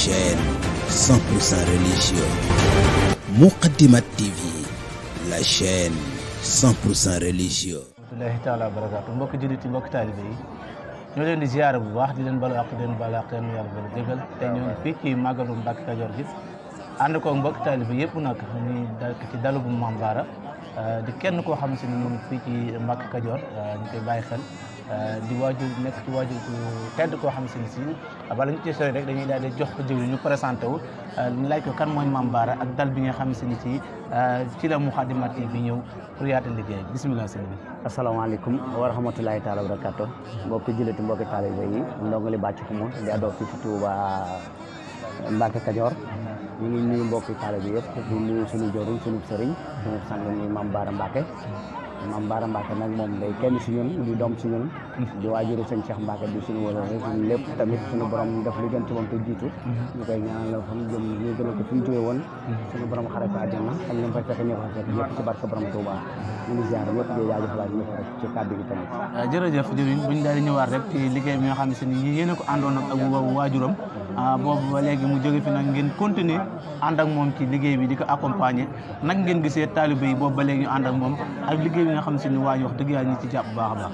chaîne 100% religieux. Moukhaddamatoul TV, la chaîne 100% religieux. Alhamdulillahi taala wa barakaatu mbokki jullit yi mbokki taalibe yi ñoo leen di ziyaara bu baax di leen balu àq di leen balu àq yéen yàlla bala jégal te ñoo ngi fii ci màggalu Mbàkke Kajoor gi ànd ko mbokki taalibe yëpp nag ñu dal ci dalu bu Mame Bara di kenn koo xam si ne moom fii ci Mbàkke Kajoor ñu koy bàyyi xel di waajur nekk ci waajur ku tedd koo xam si bala ñu ci sori rek dañuy daal di jox jiw ñu présenté wu ñu laaj ko kan mooy Mame Bara ak dal bi nga xam si ni ci la Moukhaddamatoul TV ñëw pour yaatal liggéey bisimilah sëñ bi. asalaamaaleykum wa rahmatulahi taala wa barakaatu mbokki julliti mbokki taalibe yi ndongali bàcc xumu di adoo fii ci Touba Mbàkke Kajoor ñu ngi nuyu mbokki taalibe yëpp di nuyu suñu jëriñ suñu sëriñ suñu sang ni Mame Bara Mbacke Mame Bara Mbacke nag moom day kenn si ñun di doom si ñun di waajuru sëñ Cheikh Mbacke di suñu wala suñu lépp tamit suñu borom def li gën ci moom te jiitu ñu koy ñaanal la xam jëm ñu gën a ko fi ñu jógee woon suñu borom xare ko àjjana ak ñu fay fekk ñu ko fekk yëpp ci barke borom Touba ñu ngi ziar ñëpp di jaajëfal ñëpp rek ci kàddu gi tamit jërëjëf jëriñ buñ daal di ñëwaat rek ci liggéey bi nga xam ne ni yéen a ko àndoon ak waajuram boobu ba léegi mu jóge fi nag ngeen continuer ànd ak moom ci liggéey bi di ko accompagner nag ngeen gisee taalibe yi boobu ba léegi ñu ànd ak moom ak liggéey bi nga xam ni waa wax dëgg yàlla ñu ci jàpp bu baax a baax.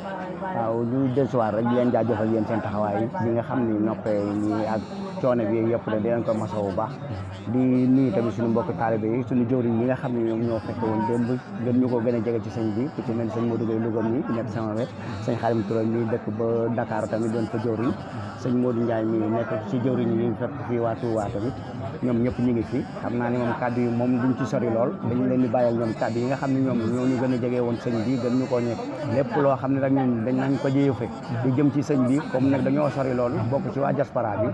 waaw ñu dellusiwaat rek di leen jaajëfal yéen seen taxawaay bi nga xam ni noppee ñi ak coono bi yëpp de di leen ko masaw bu baax di nuyu tamit suñu mbokk taalibe yi suñu jëwriñ yi nga xam ne ñoom ñoo fekk woon démb gën ñu ko gën a jege ci sëñ bi ku ci mel sëñ Modou Gueye Louga mi nekk sama wet sëñ Xaadim Touré mi dëkk ba Dakar tamit doon fa jëwriñ sëñ Modou Ndiaye mi nekk ci jëwriñ yi fekk fii waa Touba tamit ñoom ñëpp ñu ngi fi xam naa ni moom kàddu yi moom duñ ci sori lool dañu leen di bàyyal ñoom kàddu yi nga xam ne ñoom ñoo ñu gën a jege woon sëñ bi gën ñu koo ñekk lépp loo xam ne rek ñun dañ nañ ko jëfe di jëm ci sëñ bi comme nag dañoo sori lool bokk ci waa diaspora bi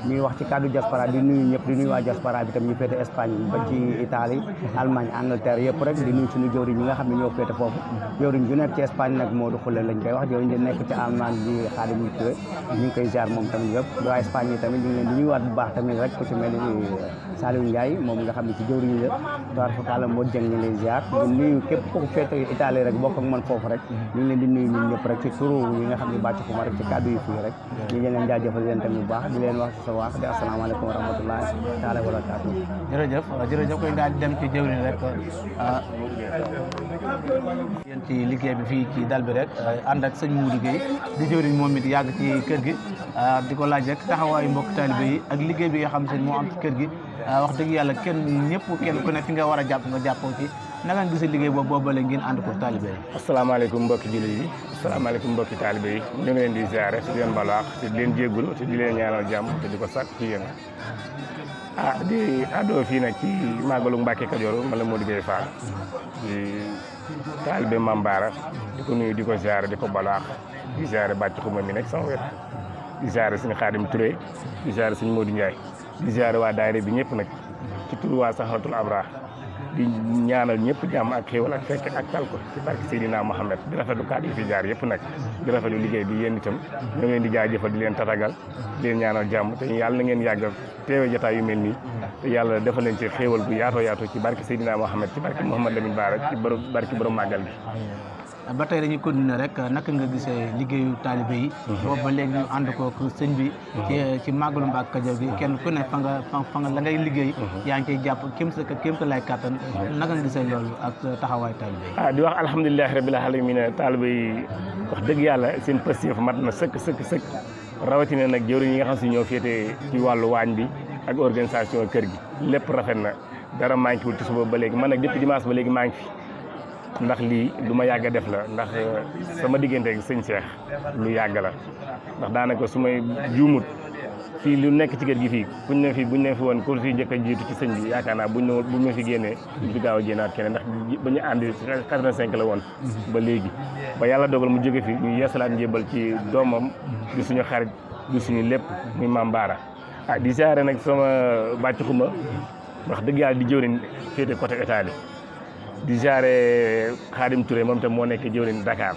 ñuy wax ci kàddu diaspora di nuyu ñëpp di nuyu waa diaspora bi tam ñu féete Espagne ba ci Italie Allemagne Angleterre yëpp rek di nuyu suñu jëwriñ ñi nga xam ne ñoo féete foofu jëwriñ ju nekk ci Espagne nag Modou Khoule lañ koy wax jëwriñ di nekk ci Allemagne di Khadim Touré ñu ngi koy ziar moom tamit yëpp waa Espagne yi tamit ñu ngi leen di nuyuwaat bu baax tamit rek ku ci mel ni Saliou Ndiaye moom nga xam ne ci jëwriñ la door fa kàlla moo jëng ñu leen ziar di nuyu képp ku féete Italie rek bokk ak man foofu rek ñu ngi leen di nuyu ñun ñëpp rek ci turu yi nga xam ne bàcc ko ma rek ci kàddu yi fii rek ñu ngi leen jaajëfal leen tamit bu baax di leen wax ci sa wax di asalaamaaleykum wa rahmatullahi taala wa barakaatu jërëjëf koy daal di dem ci jëwriñ rek yéen ci liggéey bi fii ci dal bi rek ànd ak sëñ Modou Gueye di jëwriñ moom it yàgg ci kër gi di ko laaj rek taxawaayu mbokk taalibe yi ak liggéey bi nga xam ne moo am ci kër gi wax dëgg yàlla kenn ku ne fi nga war a jàpp nga jàppoo ci naka nga gisee liggéey boobu boobale ngeen ànd ko taalibe yi. asalaamaaleykum mbokki jullit yi asalaamaaleykum mbokki taalibe yi ñu ngi leen di ziare te di leen balaax te di leen jéggulu te di leen ñaanal jàmm te di ko sàkk ci yéen di àddoo fii nag ci màggalu Mbàkke Kajoor ma la Modou Gueye Fall di taalibe Mame Bara di ko nuyu di ko ziare di ko balaax di ziare bàcc xuma mi nekk sama wet di ziare suñu Xaadim Touré di ziare suñu Modou Ndiaye di ziare waa daayira bi ñëpp nag ci tur waa Saxatul Abra di ñaanal ñëpp jàmm ak xéwal ak fekk ak tal ko ci barke Seydina Mohamed di rafetlu kàddu yi fi jaar yëpp nag di rafetlu liggéey bi yéen itam ñu ngi leen di jaajëfal di leen tatagal di leen ñaanal jàmm te yàlla na ngeen yàgg teewe jotaay yu mel nii te yàlla defal leen ci xéwal gu yaatoo yaatoo ci barke Seydina Mohamed ci barke Mouhamad Lamine Bara ci barke borom màggal bi ba tey dañuy continuer rek naka nga gisee liggéeyu taalibe yi boobu ba léegi ñu ànd ko sëñ bi ci màggalu Mbàkke Kajoor gi kenn ku ne fa nga la ngay liggéey yaa ngi ciy jàpp kéem sa lay kàttan naka nga gisee loolu ak taxawaay taalibe yi di wax alhamdulilahi rabbil alamin taalibe yi wax dëgg yàlla seen pastéef mat na sëkk rawatina nag jëwriñ yi nga xam si ñoo féete ci wàllu waañ bi ak organisation kër gi lépp rafet na dara manqué wul ci suba ba léegi man nag depuis dimanche ba léegi maa ngi fi ndax lii lu ma yàgg a def la ndax sama diggante ak sëñ Cheikh lu yàgg la ndax daanaka su may juumut fii lu nekk ci kër gi fii buñ ne fi woon ku fi njëkk a jiitu ci sëñ bi yaakaar naa buñ ma fi génnee duñ fi gaaw a génnaat keneen ndax ba ñu àndi 85 la woon ba léegi ba yàlla dogal mu jóge fi ñu yeesalaat njébal ci doomam di suñu xarit di suñu lépp muy Mame Bara di siyaare nag sama bàcc xuma wax dëgg yàlla di jëwriñ féete côté Italie di ziare Khadim Touré moom tam moo nekk jëwriñ Dakar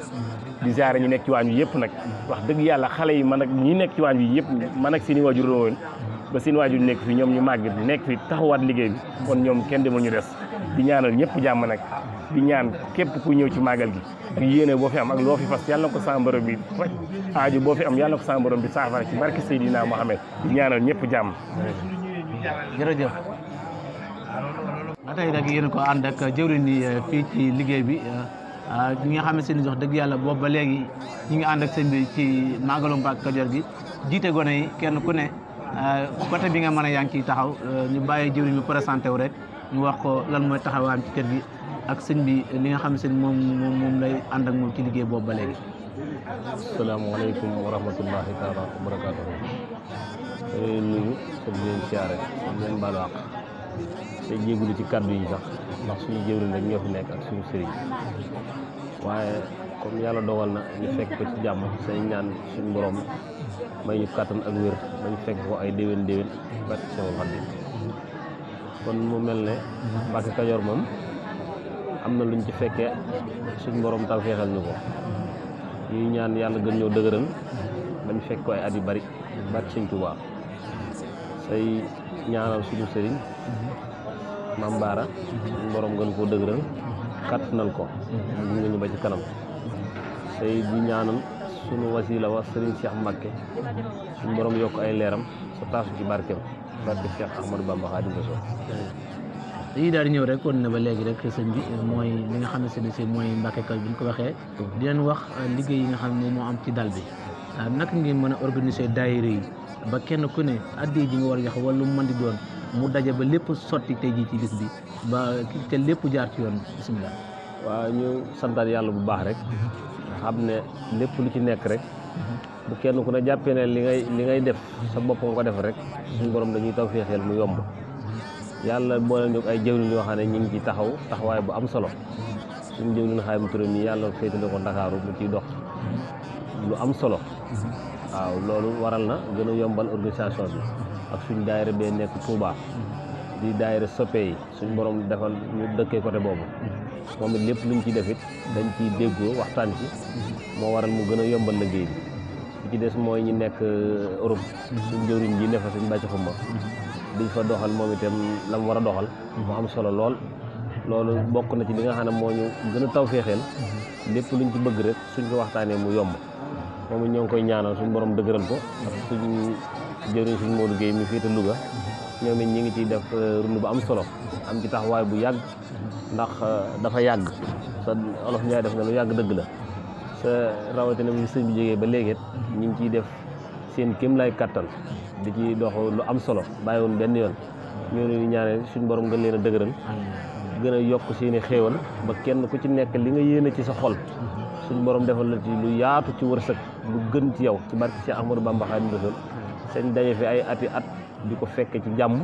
di ziare ñu nekk ci waañ wi yëpp nag wax dëgg yàlla xale yi man ak ñi nekk ci waañ wi yëpp man ak seeni waajur woon ba seen waajur nekk fi ñoom ñu màgg nekk fi taxawaat liggéey bi kon ñoom kenn demul ñu des di ñaanal ñëpp jàmm nag di ñaan képp ku ñëw ci màggal gi ak yéene boo fi am ak loo fi fas yàlla na ko sama borom bi faj aaju boo fi am yàlla na ko sama borom bi saafara ci barke Seydina Mohamed di ñaanal ñëpp jàmm jërëjëf. ba tey rek yéen ko ànd ak jëwriñ ni fii ci liggéey bi ñi nga xam ne seen jox dëgg yàlla boobu ba léegi ñi ngi ànd ak sëñ bi ci màggalu Mbàkke Kajoor gi jiite gone yi kenn ku ne côté bi nga mën a yaa ngi ciy taxaw ñu bàyyi jëwriñ bi présenté wu rek ñu wax ko lan mooy taxawaam ci kër gi ak sëñ bi li nga xam ne sëñ moom lay ànd ak moom ci liggéey boobu ba léegi. asalaamaaleykum wa rahmatullahi taala wa barakaatuhu. nuyu sëñ leen siyaare sëñ leen baalu àq te jéegulu ci kàddu yi sax ndax suñu jëwriñ rek ñoo fi nekk ak suñu sëriñ waaye comme yàlla dogal na ñu fekk ko ci jàmm say ñaan suñu borom may ñu kàttan ak wér dañu fekk ko ay déwén barke Seexul Xadiim kon mu mel ne Mbàkke Kajoor moom am na luñ ci fekkee suñu borom taw feexal ñu ko ñuy ñaan yàlla gën ñoo dëgëral bañ fekk ko ay at yu bari barke Sëñ Tuubaa say ñaanal suñu sëriñ Maam Baara suñu borom gën koo dëgëral kàttanal ko mu nga ñu ba ci kanam say di ñaanal suñu wasila wa sëriñ Cheikh Mbacké suñu borom yokk ay leeram sa taasu ci barkeem barke Cheikh Ahmadou Bamba Xaadimu Rasuul. dañuy daal di ñëw rek kon ne ba léegi rek sëñ bi mooy li nga xam ne si mooy Mbàkke Kajoor bi ñu ko waxee di leen wax liggéey yi nga xam ne moo am ci dal bi naka ngeen mën a organiser daayira yi ba kenn ku ne addi ji nga war a jox wala lu mu mën di doon mu daje ba lépp sotti tey jii ci bis bi ba te lépp jaar ci yoon bisimilah. waaw ñu santaat yàlla bu baax rek xam ne lépp lu ci nekk rek bu kenn ku ne jàppee ne li ngay def sa bopp nga ko def rek suñu borom dañuy taw féexeel mu yomb yàlla boole ñu ay jëwriñ yoo xam ne ñu ngi ci taxawaay bu am solo suñu jëwriñ Xaadim Touré mi yàlla féetale ko Ndakaaru mu ciy dox lu am solo waaw loolu waral na gën a yombal organisation bi ak suñu daayira bee nekk Touba di daayira soppe yi suñu borom defal ñu dëkkee côté boobu moom it lépp luñ ci def it dañ ciy déggoo waxtaan ci moo waral mu gën a yombal liggéey bi ci des mooy ñi nekk Europe suñ jëwriñ ji ne fa suñ bàcc xumba diñ fa doxal moom itam la mu war a doxal mu am solo lool loolu bokk na ci li nga xam ne moo ñu gën a taw féexeel lépp luñ ci bëgg rek suñ ko waxtaanee mu yomb moom it ñoo ngi koy ñaanal suñ borom dëgëral ko ak suñ jëwriñ suñ Modou Guèye mi féete Louga ñoom it ñi ngi ciy def rund bu am solo am ci taxawaay bu yàgg ndax dafa yàgg sa olof Njaay def na lu yàgg dëgg la sa rawatina bi sëñ bi jógee ba léegi ñu ngi ciy def seen kéem lay kattan di ci dox lu am solo bàyyiwoon benn yoon ñoo leen di ñaanal suñ borom gën leen a dëgëral gën a yokk seeni xéewal ba kenn ku ci nekk li nga yéene ci sa xol suñ borom defal la ci lu yaatu ci wërsëg lu gën ci yow ci barke Cheikh Ahmadou Bamba Xaadimu Rasuul seen daje fi ay ati at di ko fekke ci jàmm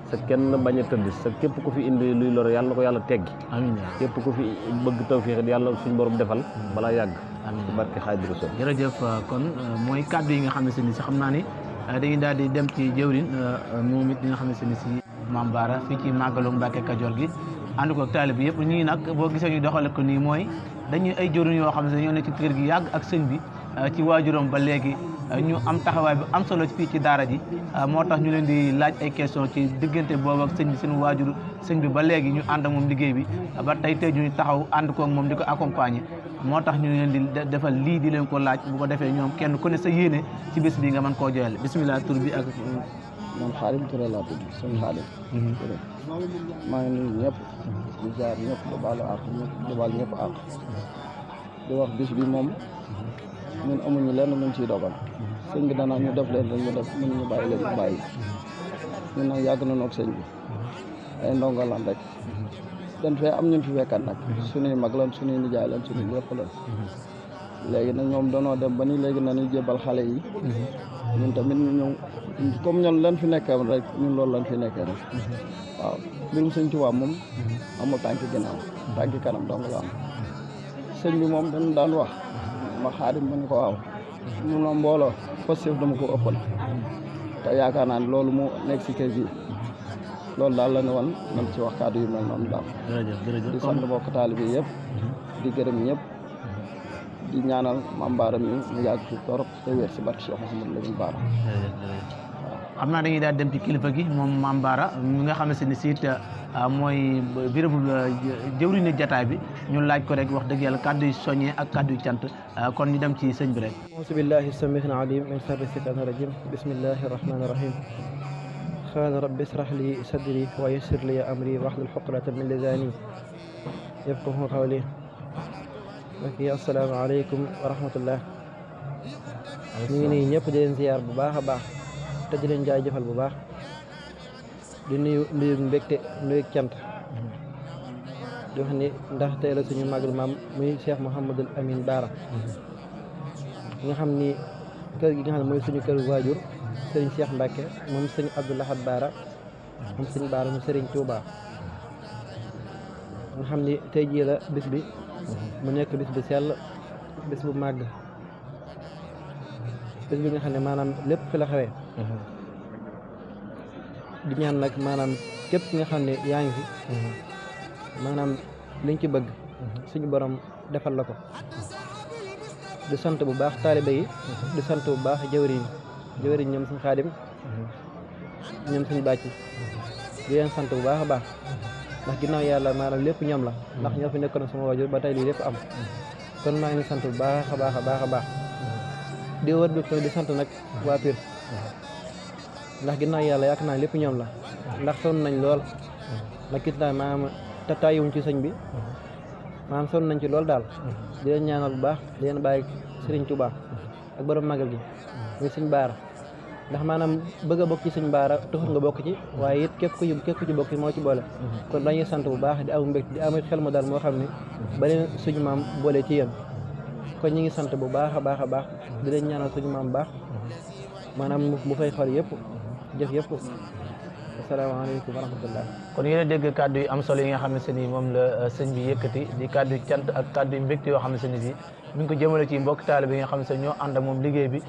sa kenn bañ a tëdd sa képp ku fi indi luy lor yàlla na ko yàlla teggi amiin képp ku fi bëgg tawfiix yàlla suñ borom defal balaa yàgg ci barke Xaadimu Rasuul. jërëjëf kon mooy kàddu yi nga xam ne si xam naa ni dañuy daal di dem ci jëwriñ moom it di nga xam ne si Maam Baara fii ci màggalu Mbàkke Kajoor gi ànd ko taalibe bi yëpp ñii nag boo gisee ñu doxale ko nii mooy dañuy ay jëwriñ yoo xam ne ñoo nekk ci kër gi yàgg ak sëñ bi ci waajuram ba léegi ñu am taxawaay bi am solo fii ci daara ji moo tax ñu leen di laaj ay question ci diggante boobu ak sëñ bi seen waajur sëñ bi ba léegi ñu ànd ak moom liggéey bi ba tey ñu taxaw ànd koog moom di ko accompagner moo tax ñu leen di defal lii di leen ko laaj bu ko defee ñoom kenn ku ne sa yéene ci bés bi nga mën koo joyal bisimilah tur bi ak. man Xaadim Touré laa tudd sëñ Xaadim maa ngi nuyu ñëpp di jaar ñëpp di baalu àq ñëpp di baal ñëpp àq di wax bis bi moom ñun amuñu lenn luñ ciy dogal sëñ bi danaa ñu def leen rek ñu def mënuñu bàyyi leen ñu bàyyi ñun nag yàgg nañoo ak sëñ bi ay ndongo lan rek dañ fee am ñun fi fekkat nag suñuy mag lan suñuy nijaay lan suñuy lépp lan léegi nag ñoom danoo dem ba ni léegi nañuy jébal xale yi ñun tamit ñu ñëw comme ñun lan fi nekkee rek ñun loolu lan fi nekkee rek waaw mbirum sëñ Tuubaa moom amul tànki ginnaaw tànki kanam dong la am sëñ bi moom dañu daan wax ma Xaadim ma ni ko waaw mun na mbooloo positif dama ko ëppal te yaakaar naa ne loolu mu nekk si kër gi loolu daal la ne woon man ci wax kàddu yu mel noonu daal jërëjëf di sant mbokk taalibe yi yëpp di gërëm ñëpp di ñaanal Maam Baara mi mu yàgg fi torop te wér si barke Cheikh Mouhamadou Lamine Bara xam naa dañuy daal dem ci kilifa gi moom Maam Baara mi nga xam ne siit mooy bérébu jëwriñu jataay bi ñu laaj ko rek wax dëgg yàlla kàddu yu soññee ak kàddu yu cant kon ñu dem ci sëñ bi rek. auzu billahi samii'il aliim min sharri shaytaani rajiim bismillahi rahmaani rahiim qaala rabbi israh li sadri wa yassir li amri wahlul uqdatan min lisani yafqahu qawli. ok assalaamu aleykum wa rahmatullah. ñu ngi nii ñëpp di leen ziyaar bu baax a baax te di leen jaajëfal bu baax di nuyu mbégte nuyu cant di wax ni ndax tey la suñu màggal maam muy Cheikh Mouhamadul Amin Baara nga xam ni kër gi nga xam ne mooy suñu kër waajur sëriñ Cheikh Mbacke moom sëriñ Abdou Lahad Baara moom sëriñ Baara mu sëriñ Touba nga xam ni tey jii la bis bi mu nekk bis bu sell bis bu màgg bis bi nga xam ne maanaam lépp fi la xewee di ñaan nag maanaam képp ki nga xam ne yaa ngi fi maanaam liñ ci bëgg suñu borom defal la ko di sant bu baax taalibe yi di sant bu baax jëwriñ ñoom suñ xaadim ñoom suñ bàcc di leen sant bu baax a baax ndax ginnaaw yàlla maanaam lépp ñoom la ndax ñoo fi nekkoon sama waajur ba tey lii lépp am kon maa ngi sant bu baax a baax a baax a baax di wër bi di sant nag waa Pire ndax ginnaaw yàlla yaakaar naa lépp ñoom la ndax sonn nañ lool ndax gis naa maanaam te tàyyiwuñ ci sëñ bi maanaam sonn nañ ci lool daal di leen ñaanal bu baax di leen bàyyi Sëriñ Tuubaa ak borom magal gi muy sëñ Baara ndax maanaam bëgg a bokk ci sëñ Baara taxul nga bokk ci waaye it képp ku ci bokk moo ci boole kon dañuy sant bu baax di am mbégte di am xel mu daal moo xam ne ba leen suñu maam boole ci yéen kon ñu ngi sant bu baax a baax a baax di leen ñaanal suñu maam baax maanaam mu fay xol yëpp jëf yëpp asalaamaaleykum wa rahmatullah. kon yéen a dégg kàddu yi am solo yi nga xamante ni moom la sëñ bi yëkkati di kàddu yu cant ak kàddu yu mbégte yoo xamante ni si mi ngi ko jëmale ci mbokk taalibe yi nga xamante ne ñoo ànd ak moom liggéey bi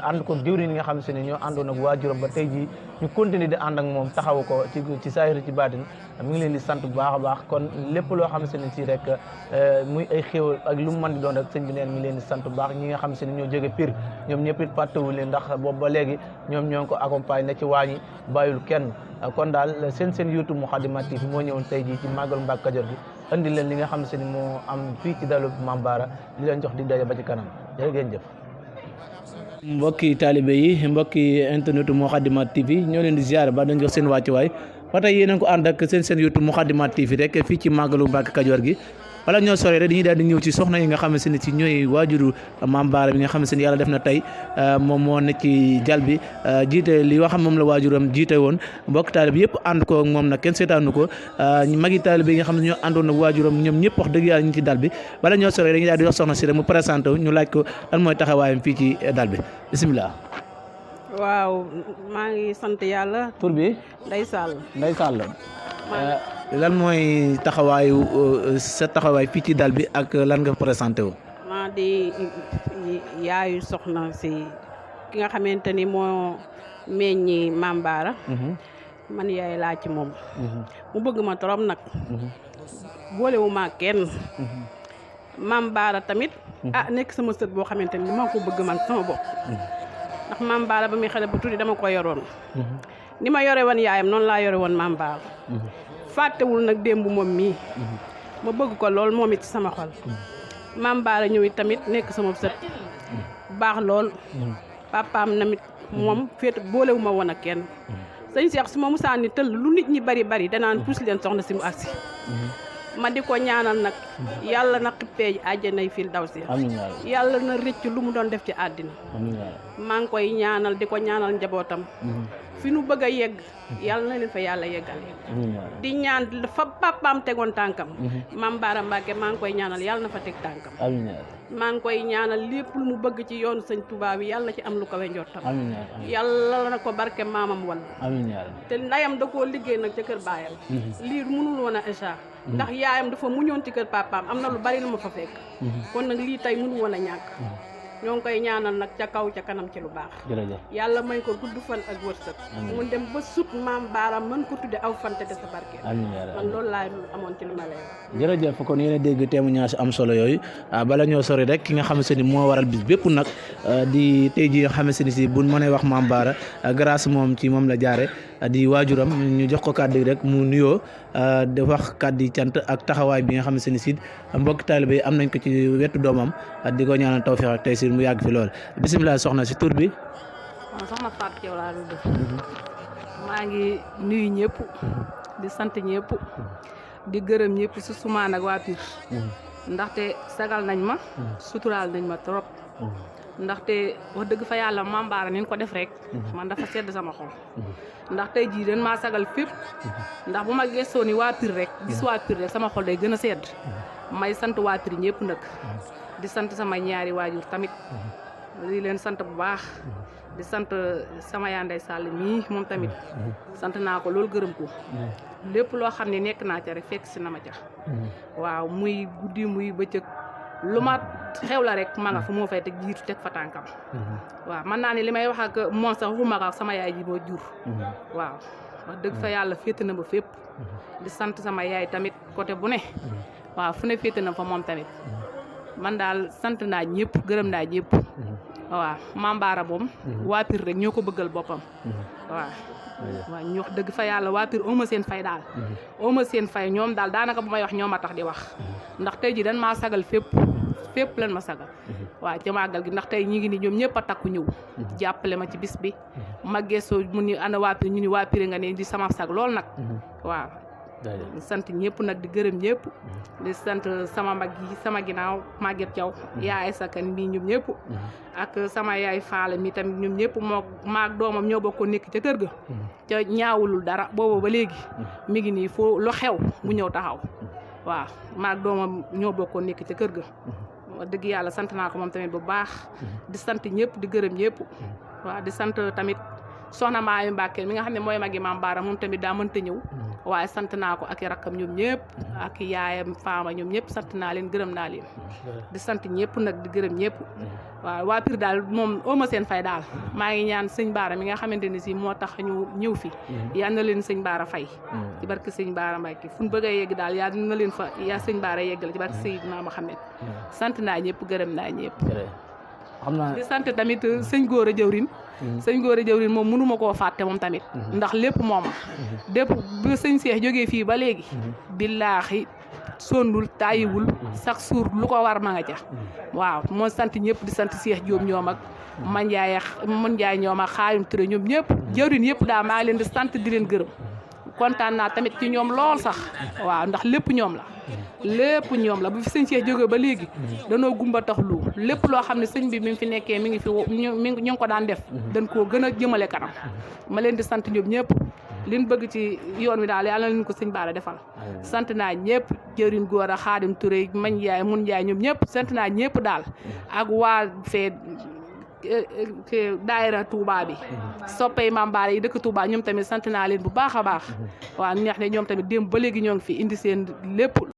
ànd ko jëwriñ yi nga xamante ne ñoo àndoon ak waajuram ba tey jii ñu continuer di ànd ak moom taxawu ko ci saahir ci baatin mi ngi leen di sant bu baax a baax kon lépp loo xamante ne si rek muy ay xéewal ak lu mu mën di doon rek sëñ bi neen mi ngi leen di sant bu baax ñi nga xamante ne ñoo jóge Pire ñoom ñëpp it fàttewu leen ndax boobu ba léegi ñoom ñoo ngi ko accompagné na ci waañi bàyyul kenn kon daal seen YouTube Moukhaddamatoul TV moo ñëwoon tey jii ci màggalu Mbacke Kajoor gi andi leen li nga xam ni moo am fii ci dalu Mame Bara di leen jox di daje ba ci kanam jërë ngeen jëf. mbokki taalibe yi mbokki internet Moukhaddamatoul TV ñoo leen di ziar ba dañ jox seen wàccuwaay ba tey yéen a ngi ko ànd ak seen YouTube Moukhaddamatoul TV rek fii ci màggalu Mbacke Kajoor gi. wala ñoo sore rek dañuy daal di ñëw ci soxna yi nga xamante ne ci ñooy waajuru Mame Bara bi nga xamante ne yàlla def na tey moom moo ne ci jal bi jiite li wax moom la waajuram jiite woon mbokk taalib yëpp ànd ko moom nag kenn seetaanu ko magi taalib yi nga xam ne ñoo àndoon ak waajuram ñoom ñëpp wax dëgg yàlla ñu ci dal bi bala ñoo sore dañuy daal di wax soxna si rek mu présenté wu ñu laaj ko lan mooy taxawaayam fii ci dal bi bisimilah. waaw maa ngi sant yàlla. tur bi. Ndeye Sall. Ndeye Sall. lan mooy sa taxawaay fii ci dal bi ak lan nga présenté wu. maa di yaayu soxna si ki nga xamante ni moo meññi Mame Bara. man yaay laa ci moom. mu bëgg ma trop nag. boolewu ma kenn. Mame Bara tamit. nekk sama sët boo xamante ni maa ko bëgg man sama bopp. ndax Mame Bara ba muy xale bu tuuti dama ko yoroon. ni ma yore woon yaayam noonu laa yore woon Mame Bara. fàttewul nag démb moom mii. ma bëgg ko lool moom it ci sama xol. Mame Bara ñëw it tamit nekk sama sët. baax lool. papaam namit moom féet boolewu ma woon ak kenn. sëñ Cheikh su ma musaan ni tëll lu nit ñi bari bari danaan puus leen soxna si mu agsi. ma di ko ñaanal nag yàlla na xippee àjjanay fil daw si. yàlla na rëcc lu mu doon def ci àddina. maa ngi koy ñaanal di ko ñaanal njabootam. fi nu bëgg a yegg yàlla na leen fa yàlla yeggale. di ñaan fa papaam tegoon tànkam. Mame Bara Mbacke maa ngi koy ñaanal yàlla na fa teg tànkam. maa ngi koy ñaanal lépp lu mu bëgg ci yoonu sëñ Touba bi yàlla ci am lu kawe njortam. yàlla na ko barke maamam wal te ndayam da koo liggéey nag ca kër baayam. lii mënul woon a échec. ndax yaayam dafa muñoon ci kër papaam am na lu bari lu ma fa fekk. kon nag lii tey mënu woon a ñàkk. ñoo ngi koy ñaanal nag ca kaw ca kanam ci lu baax. yàlla may ko gudd fan ak wërsëg. mu dem ba sut Mame Bara mën ko tudde aw fante de sa barke. man loolu laa amoon ci lu ma lay wax. jërëjëf kon yéen a dégg témoignage am solo yooyu bala ñoo sori rek ki nga xamante ni moo waral bis bépp nag di tey ji nga xamante ni si buñ mënee wax Mame Bara grâce moom ci moom la jaare di waajuram ñu jox ko kàddu rek mu nuyoo di wax kàddu cant ak taxawaay bi nga xamante ni si mbokk taalibe yi am nañ ko ci wetu doomam di ko ñaanal tawfeex ak tey si mu yàgg fi lool bisimilah soxna si tur bi. soxna Fatou Thiaw laa tudd. maa maa ngi nuyu ñëpp di sant ñëpp di gërëm ñëpp si suma nag waa Pire ndaxte sagal nañ ma suturaal nañ ma trop ndaxte wax dëgg fa yàlla Mame Bara ni ko def rek man dafa sedd sama xol ndax tey jii dañ maa sagal fépp ndax bu ma gëstoo ni waa Pire rek gis waa Pire rek sama xol day gën a sedd may sant waa Pire ñëpp nag di sant sama ñaari waajur tamit di leen sant bu baax di sant sama yaa Ndey Sall mii moom tamit sant naa ko loolu gërëm ko lépp loo xam ne nekk naa ca rek fekk si na ma ca waaw muy guddi muy bëccëg lu ma xew la rek ma nga fa moo fay teg jiitu teg fa tànkam waaw mën naa ne li may wax ak moom sax waxuma ak sama yaay ji moo jur waaw wax dëgg fa yàlla féete na ba fépp di sant sama yaay tamit côté bu ne waaw fu ne féete na fa moom tamit man daal sant naa ñëpp gërëm naa ñëpp waaw Mame Bara moom waa Pire rek ñoo ko bëggal boppam waaw waaw ñu wax dëgg fa yàlla waa Pire oma seen fay daal oma seen fay ñoom daal daanaka bu may wax ñoom a tax di wax ndax tey ji dañ maa sagal fépp lan ma sagal waaw ca màggal gi ndax tey ñi ngi ni ñoom ñëpp a takku ñëw jàppale ma ci bis bi ma gëstoo mu ni ana waa Pire ñu ni waa Pire nga ne di sama sag lool nag waaw di sant ñëpp nag di gërëm ñëpp di sant sama mag yi sama ginnaaw Maguette Thiaw yaay sakan mii ñoom ñëpp ak sama yaay Faala mi tamit ñoom ñëpp moo maag doomam ñoo bokkoon nekk ca kër ga ca ñaawulul dara boobu ba léegi mi ngi nii fu lu xew mu ñëw taxaw waaw maag doomam ñoo bokkoon nekk ca kër ga wax dëgg yàlla sant naa ko moom tamit bu baax di sant ñëpp di gërëm ñëpp waaw di sant tamit soxna Maayu Mbàkke mi nga xam ne mooy magi Mame Bara moom tamit daa mënta ñëw waaye sant naa ko ak i rakkam ñoom ñëpp ak yaayam faama ñoom ñëpp sant naa leen gërëm naa leen di sant ñëpp nag di gërëm ñëpp waaw waa Pire daal moom oma seen fay daal maa ngi ñaan sëñ Bara mi nga xamante ni si moo tax ñu ñëw fi yal na leen sëñ Bara fay ci barke sëñ Bara Mbàkke fu ñu bëgg a yegg daal yal na leen fa yaa sëñ Bara yeggal ci barke Seydina Muhammad sant naa ñëpp gërëm naa ñëpp di sant tamit sëñ Góora Jawrin sëñ Góora Jawrin moom mënuma koo fàtte moom tamit ndax lépp mooma dépp ba sëñ Seex jógee fii ba léegi billaahi sondul tàyyiwul sax suur lu ko war ma nga ca waaw moo sant ñëpp di sant Seex Jóob ñoom ak man Njaay ñoom ak Xaadim Ture ñoom ñëpp jawrin yëpp daal maa ngi leen di sant di leen gërëm kontaan naa tamit ci ñoom lool sax waaw ndax lépp ñoom la bu fi sëñ Cheikh jógee ba léegi danoo gumba tax lu lépp loo xam ne sëñ bi mi ngi fi nekkee mi ngi fi ñu ngi ko daan def dañ koo gën a jëmale kanam ma leen di sant ñoom ñëpp liñ bëgg ci yoon wi daal yàlla na leen ko sëñ Bara defal sant naa ñëpp jëriñ góor a Xaadim Touré mañ Njaay mun Njaay ñoom ñëpp sant naa ñëpp daal ak waa fee daayira Touba bi soppey Mame Bara yi dëkk Touba ñoom tamit sant naa leen bu baax a baax waaw neex ne ñoom tamit démb ba léegi ñoo ngi fi indi seen lépp